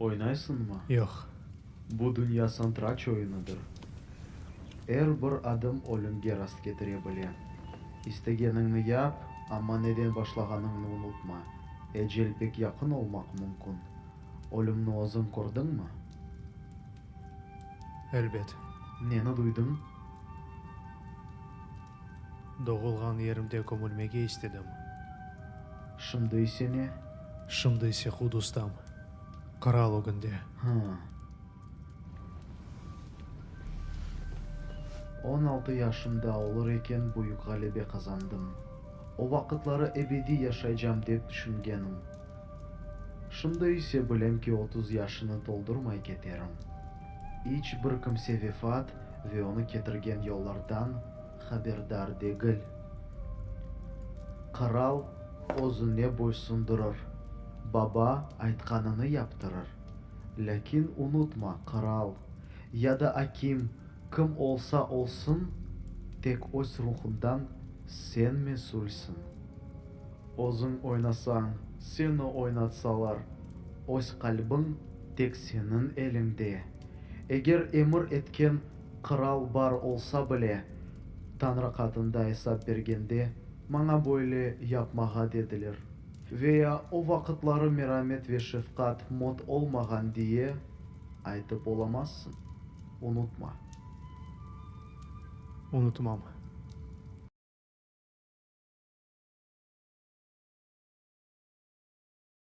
Oynaysıñmı? Yoq. Bu dünya santraç oyunıdır. Er bir adım ölümge rastketire bile. İstegeniñni yap, amma neden başlağanıñnı unutma. Ecel pek yaqın olmaq mümkün. Ölümni özüñ kördiñmi? Elbet. Neni duydıñ? Doğulğan yerimde kömülmege istedim. Şimdi ise ne? Şimdi ise Qudustam, qıral ögünde. Hı. 16 yaşımda olur eken büyük ğalebe qazandım. O vaqıtları ebediy yaşaycam dep tüşüngenim. Şimdi ise bilem ki 30 yaşını toldurmay keterim. İç bir kimse vefat ve onı ketirgen yollardan haberdar degil. Qıral özüne boysundırır, baba aytqanını yaptırır. Lâkin unutma, qıral, ya da akim, kim olsa olsun, tek öz ruhundan sen mesülsiñ. Özüñ oynasañ, seni oynatsalar, öz qalbiñ tek seniñ eliñde. Eger emir etken qıral bar olsa bile, Tañrı qatında esap bergende, maña böyle yapmağa dediler ve ya o vaqıtları meramet ve şefqat mot olmağan diye aytıp olamazsıñ. Unutma. Unutmam.